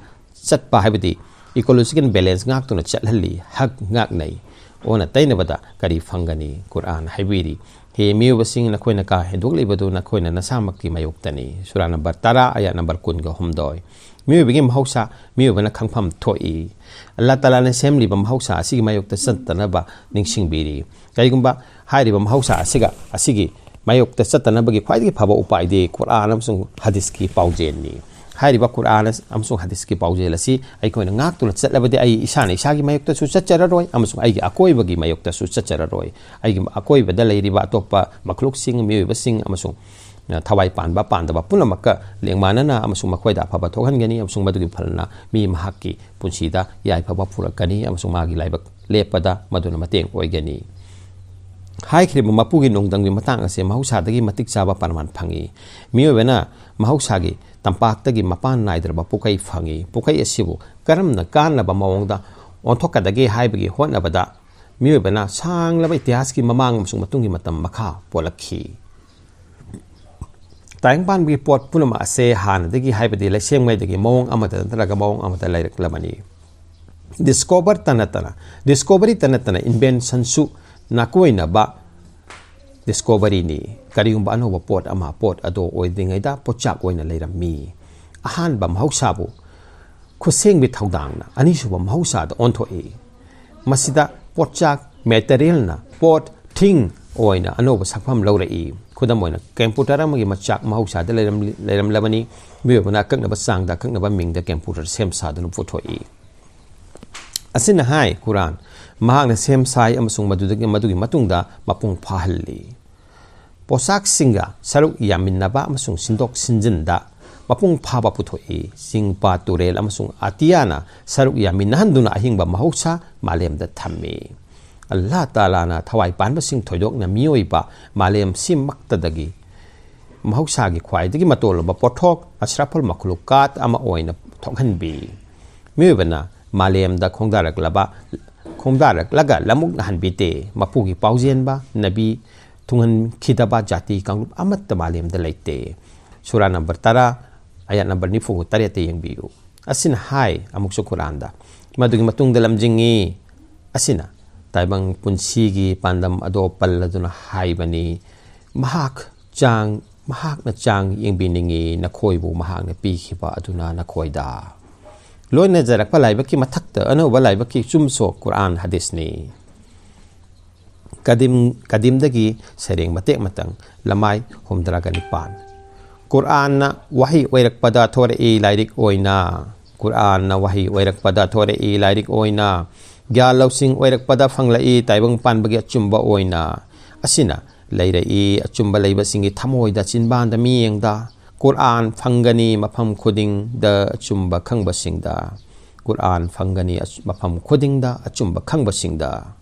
ꯆꯠꯄ ꯍꯥꯏꯕꯗꯤ ꯏꯀꯣꯂꯣꯖꯤꯀꯦꯜ ꯕꯦꯂꯦꯟꯁ ꯉꯥꯛꯇꯨꯅ ꯆꯠꯍꯜꯂꯤ, ꯍꯛ ꯉꯥꯛꯅꯩ꯫ ꯑꯣꯟꯅ ꯇꯩꯅꯕꯗ ꯀꯔꯤ ꯐꯪꯒꯅꯤ? ꯀꯨꯔꯥꯟ ꯍꯥꯏꯕꯤꯔꯤ, "ꯍꯦ ꯃꯤꯑꯣꯏꯕꯁꯤꯡ, ꯅꯈꯣꯏꯅ ꯀꯥ ꯍꯦꯟꯗꯣꯛꯂꯤꯕꯗꯨ ꯅꯈꯣꯏꯅ ꯅꯁꯥꯃꯛꯀꯤ ꯃꯥꯌꯣꯛꯇꯅꯤ"꯫ ꯁꯨꯔꯥ ꯅꯝꯕꯔ ꯇꯔꯥ, ꯑꯌꯥꯠ ꯅꯝꯕꯔ ꯀꯨꯟꯒ ꯍꯨꯝꯗꯣꯏ꯫ ꯃꯤꯑꯣꯏꯕꯒꯤ ꯃꯍꯧꯁꯥ ꯃꯤꯑꯣꯏꯕꯅ ꯈꯪꯐꯝ ꯊꯣꯛꯏ꯫ ꯑꯜꯂꯥ ꯇꯥꯂꯥꯅ ꯁꯦꯝꯂꯤꯕ ꯃꯍꯧꯁꯥ ꯑꯁꯤꯒꯤ ꯃꯥꯌꯣꯛꯇ ꯆꯠꯇꯅꯕ ꯅꯤꯡꯁꯤꯡꯕꯤꯔꯤ꯫ ꯀꯔꯤꯒꯨꯝꯕ ꯍꯥꯏꯔꯤꯕ ꯃꯍꯧꯁꯥ ꯑꯁꯤꯒ, ꯑꯁꯤꯒꯤ ꯃꯥꯌꯣꯛꯇ ꯆꯠꯇꯅꯕꯒꯤ ꯈ꯭ꯋꯥꯏꯗꯒꯤ ꯐꯕ ꯎꯄꯥꯏꯗꯤ ꯀꯨꯔꯥꯟ ꯑꯃꯁꯨꯡ ꯍꯗꯤꯁꯀꯤ ꯄꯥꯎꯖꯦꯜꯅꯤ꯫ ꯍꯥꯏꯔꯤꯕ ꯀꯨꯔꯥꯟ ꯑꯃꯁꯨꯡ ꯍꯗꯤꯁꯀꯤ ꯄꯥꯎꯖꯦꯜ ꯑꯁꯤ ꯑꯩꯈꯣꯏꯅ ꯉꯥꯛꯇꯨꯅ ꯆꯠꯂꯕꯗꯤ ꯑꯩ ꯏꯁꯥꯅ ꯏꯁꯥꯒꯤ ꯃꯥꯌꯣꯛꯇꯁꯨ ꯆꯠꯆꯔꯔꯣꯏ ꯑꯃꯁꯨꯡ ꯑꯩꯒꯤ ꯑꯀꯣꯏꯕꯒꯤ ꯃꯥꯌꯣꯛꯇꯁꯨ ꯆꯠꯆꯔꯔꯣꯏ꯫ ꯑꯩꯒꯤ ꯑꯀꯣꯏꯕꯗ ꯂꯩꯔꯤꯕ ꯑꯇꯣꯞꯄ ꯃꯈꯂꯨꯛꯁꯤꯡ, ꯃꯤꯑꯣꯏꯕꯁꯤꯡ ꯑꯃꯁꯨꯡ ꯊꯋꯥꯏ ꯄꯥꯟꯕ ꯄꯥꯟꯗꯕ ꯄꯨꯝꯅꯃꯛꯀ ꯂꯦꯡꯃꯥꯟꯅꯅ ꯑꯃꯁꯨꯡ ꯃꯈꯣꯏꯗ ꯑꯐꯕ ꯊꯣꯛꯍꯟꯒꯅꯤ, ꯑꯃꯁꯨꯡ ꯃꯗꯨꯒꯤ ꯐꯂꯅ ꯃꯤ ꯃꯍꯥꯛꯀꯤ ꯄꯨꯟꯁꯤꯗ ꯌꯥꯏꯐꯕ ꯄꯨꯔꯛꯀꯅꯤ, ꯑꯃꯁꯨꯡ ꯃꯥꯒꯤ ꯂꯥꯏꯕꯛ ꯂꯦꯞꯄꯗ ꯃꯗꯨꯅ ꯃꯇꯦꯡ ꯑꯣꯏꯒꯅꯤ꯫ ꯍꯥꯏꯈ꯭ꯔꯤꯕ ꯃꯄꯨꯒꯤ ꯅꯣꯡꯗꯝꯒꯤ ꯃꯇꯥꯡ ꯑꯁꯤ ꯃꯍꯧꯁꯥꯗꯒꯤ ꯃꯇꯤꯛ ꯆꯥꯕ ꯄ꯭ꯔꯃꯥꯟ ꯐꯪꯏ꯫ ꯃꯤꯑꯣꯏꯕꯅ ꯃꯍꯧꯁꯥꯒꯤ ꯇꯝꯄꯥꯛꯇꯒꯤ ꯃꯄꯥꯟ ꯅꯥꯏꯗ꯭ꯔꯕ ꯄꯨꯈꯩ ꯐꯪꯏ꯫ ꯄꯨꯈꯩ ꯑꯁꯤꯕꯨ ꯀꯔꯝꯅ ꯀꯥꯟꯅꯕ ꯃꯑꯣꯡꯗ ꯑꯣꯟꯊꯣꯛꯀꯗꯒꯦ ꯍꯥꯏꯕꯒꯤ ꯍꯣꯠꯅꯕꯗ ꯃꯤꯑꯣꯏꯕꯅ ꯁꯥꯡꯂꯕ ꯏꯇꯤꯍꯥꯁꯀꯤ ꯃꯃꯥꯡ ꯑꯃꯁꯨꯡ ꯃꯇꯨꯡꯒꯤ ꯃꯇꯝ ꯃꯈꯥ ꯄꯣꯜꯂꯛꯈꯤ꯫ ꯇꯥꯏꯕꯪꯄꯥꯟꯕꯒꯤ ꯄꯣꯠ ꯄꯨꯝꯅꯃꯛ ꯑꯁꯦ ꯍꯥꯟꯅꯗꯒꯤ, ꯍꯥꯏꯕꯗꯤ ꯂꯩꯁꯦꯡꯉꯩꯗꯒꯤ ꯃꯑꯣꯡ ꯑꯃꯗ ꯅꯠꯇ꯭ꯔꯒ ꯃꯑꯣꯡ ꯑꯃꯗ ꯂꯩꯔꯛꯂꯕꯅꯤ꯫ ꯗꯤꯁꯀꯣꯚꯔꯇ ꯅꯠꯇꯅ, ꯗꯤꯁꯀꯣꯚꯔꯤꯇ ꯅꯠꯇꯅ ꯏꯟꯚꯦꯟꯁꯟꯁꯨ ꯅꯥꯀꯣꯏꯅꯕ ꯗꯤꯁꯀꯣꯚꯔꯤꯅꯤ꯫ ꯀꯔꯤꯒꯨꯝꯕ ꯑꯅꯧꯕ ꯄꯣꯠ ꯑꯃ, ꯄꯣꯠ ꯑꯗꯣ ꯑꯣꯏꯗ꯭ꯔꯤꯉꯩꯗ ꯄꯣꯠꯆꯥꯛ ꯑꯣꯏꯅ ꯂꯩꯔꯝꯃꯤ꯫ ꯑꯍꯥꯟꯕ ꯃꯍꯧꯁꯥꯕꯨ ꯈꯨꯠꯁꯦꯝꯒꯤ ꯊꯧꯗꯥꯡꯅ ꯑꯅꯤꯁꯨꯕ ꯃꯍꯧꯁꯥꯗ ꯑꯣꯟꯊꯣꯛꯏ꯫ ꯃꯁꯤꯗ ꯄꯣꯠꯆꯥꯛ, ꯃꯦꯇꯔꯤꯌꯦꯜꯅ ꯄꯣꯠ, ꯊꯤꯡ, ꯑꯣꯏꯅ ꯑꯅꯧꯕ ꯁꯛꯐꯝ ꯂꯧꯔꯛꯏ꯫ ꯈꯨꯗꯝ ꯑꯣꯏꯅ, ꯀꯝꯄ꯭ꯌꯨꯇꯔ ꯑꯃꯒꯤ ꯃꯆꯥꯛ ꯃꯍꯧꯁꯥꯗ ꯂꯩꯔꯝ-, ꯂꯩꯔꯝꯂꯕꯅꯤ꯫ ꯃꯤꯑꯣꯏꯕꯅ ꯑꯀꯛꯅꯕ ꯆꯥꯡꯗ ꯑꯀꯛꯅꯕ ꯃꯤꯡꯗ ꯀꯝꯄ꯭ꯌꯨꯇꯔ ꯁꯦꯝ ꯁꯥꯗꯨꯅ ꯄꯨꯊꯣꯛꯏ꯫ ꯑꯁꯤꯅ ꯍꯥꯏ, ꯀꯨꯔꯥꯟ, ꯃꯍꯥꯛꯅ ꯁꯦꯝ ꯁꯥꯏ ꯑꯃꯁꯨꯡ ꯃꯗꯨꯗꯒꯤ, ꯃꯗꯨꯒꯤ ꯃꯇꯨꯡꯗ ꯃꯄꯨꯡ ꯐꯥꯍꯜꯂꯤ꯫ ꯄꯣꯠꯁꯥꯛꯁꯤꯡꯒ ꯁꯔꯨꯛ ꯌꯥꯃꯤꯟꯅꯕ ꯑꯃꯁꯨꯡ ꯁꯤꯟꯗꯣꯛ ꯁꯤꯟꯖꯤꯟꯗ ꯃꯄꯨꯡ ꯐꯥꯕ ꯄꯨꯊꯣꯛꯏ꯫ ꯆꯤꯡ, ꯄꯥꯠ, ꯇꯨꯔꯦꯜ ꯑꯃꯁꯨꯡ ꯑꯇꯤꯌꯥꯅ ꯁꯔꯨꯛ ꯌꯥꯃꯤꯟꯅꯍꯟꯗꯨꯅ ꯑꯍꯤꯡꯕ ꯃꯍꯧꯁꯥ ꯃꯥꯂꯦꯝꯗ ꯊꯝꯃꯤ꯫ ꯑꯜꯂꯥꯍ ꯇꯥꯂꯥꯅ ꯊꯋꯥꯏ ꯄꯥꯟꯕꯁꯤꯡ, ꯊꯣꯏꯗꯣꯛꯅ ꯃꯤꯑꯣꯏꯕ ꯃꯥꯂꯦꯝ ꯁꯤꯃꯛꯇꯗꯒꯤ ꯃꯍꯧꯁꯥꯒꯤ ꯈ꯭ꯋꯥꯏꯗꯒꯤ ꯃꯇꯣꯜꯂꯕ ꯄꯣꯠꯊꯣꯛ, ꯑꯁ꯭ꯔꯐꯨꯜ ꯃꯈꯂꯨꯀꯥꯠ ꯑꯃ ꯑꯣꯏꯅ ꯊꯣꯛꯍꯟꯕꯤ꯫ ꯃꯤꯑꯣꯏꯕꯅ ꯃꯥꯂꯦꯝꯗ ꯈꯣꯡꯗꯥꯔꯛꯂꯕ, ꯈꯣꯡꯗꯥꯔꯛꯂꯒ ꯂꯃꯨꯛꯅꯍꯟꯕꯤꯗꯦ꯫ ꯃꯄꯨꯒꯤ ꯄꯥꯎꯖꯦꯟꯕ, ꯅꯕꯤ ꯊꯨꯡꯍꯟꯈꯤꯗꯕ ꯖꯥꯇꯤ ꯀꯥꯡꯂꯨꯞ ꯑꯃꯠꯇ ꯃꯥꯂꯦꯝꯗ ꯂꯩꯇꯦ꯫ ꯁꯨꯔꯥ ꯅꯝꯕꯔ ꯇꯔꯥ, ꯑꯌꯥꯠ ꯅꯝꯕꯔ ꯅꯤꯐꯨ ꯇꯔꯦꯠꯇ ꯌꯦꯡꯕꯤꯌꯨ꯫ ꯑꯁꯤꯅ ꯍꯥꯏ, ꯑꯃꯨꯛꯁꯨ ꯀꯨꯔꯥꯟꯗ, ꯃꯗꯨꯒꯤ ꯃꯇꯨꯡꯗ ꯂꯝꯖꯤꯡꯏ꯫ ꯑꯁꯤꯅ ꯇꯥꯏꯕꯪ ꯄꯨꯟꯁꯤꯒꯤ ꯄꯥꯟꯗꯝ ꯑꯗꯣ ꯄꯜꯂꯗꯨꯅ ꯍꯥꯏꯕꯅꯤ꯫ ꯃꯍꯥꯛ ꯆꯥꯡ, ꯃꯍꯥꯛꯅ ꯆꯥꯡ ꯌꯦꯡꯕꯤꯅꯤꯡꯏ, ꯅꯈꯣꯏꯕꯨ ꯃꯍꯥꯛꯅ ꯄꯤꯈꯤꯕ ꯑꯗꯨꯅ ꯅꯈꯣꯏꯗ꯫ ꯂꯣꯏꯅꯖꯔꯛꯄ ꯂꯥꯏꯕꯛꯀꯤ ꯃꯊꯛꯇ ꯑꯅꯧꯕ ꯂꯥꯏꯕꯛꯀꯤ ꯆꯨꯝꯁꯨ ꯀꯨꯔꯥꯟ ꯍꯗꯤꯁꯅꯤ꯫ ꯀꯗꯤꯝ, ꯀꯗꯤꯝꯗꯒꯤ ꯁꯩꯔꯦꯡ ꯃꯇꯦꯛ ꯃꯇꯪ, ꯂꯃꯥꯏ ꯍꯨꯝꯗ꯭ꯔꯥꯒ ꯅꯤꯄꯥꯟ꯫ ꯀꯨꯔꯥꯟꯅ ꯋꯥꯍꯩ ꯑꯣꯏꯔꯛꯄꯗ ꯊꯣꯔꯛꯏ ꯂꯥꯏꯔꯤꯛ ꯑꯣꯏꯅ꯫ ꯀꯨꯔꯥꯟꯅ ꯋꯥꯍꯩ ꯑꯣꯏꯔꯛꯄꯗ ꯊꯣꯔꯛꯏ ꯂꯥꯏꯔꯤꯛ ꯑꯣꯏꯅ꯫ ꯒ꯭ꯌꯥꯟ ꯂꯧꯁꯤꯡ ꯑꯣꯏꯔꯛꯄꯗ ꯐꯪꯂꯛꯏ ꯇꯥꯏꯕꯪ ꯄꯥꯟꯕꯒꯤ ꯑꯆꯨꯝꯕ ꯑꯣꯏꯅ꯫ ꯑꯁꯤꯅ ꯂꯩꯔꯛꯏ꯫ ꯑꯆꯨꯝꯕ ꯂꯩꯕꯁꯤꯡꯒꯤ ꯊꯃꯣꯏꯗ, ꯆꯤꯟꯕꯥꯟꯗ, ꯃꯤꯠꯌꯦꯡꯗ ꯀꯨꯔꯥꯟ ꯐꯪꯒꯅꯤ꯫ ꯃꯐꯝ ꯈꯨꯗꯤꯡꯗ ꯑꯆꯨꯝꯕ ꯈꯪꯕꯁꯤꯡꯗ ꯀꯨꯔꯥꯟ ꯐꯪꯒꯅꯤ꯫ ꯑꯆ-, ꯃꯐꯝ ꯈꯨꯗꯤꯡꯗ ꯑꯆꯨꯝꯕ ꯈꯪꯕꯁꯤꯡꯗ꯫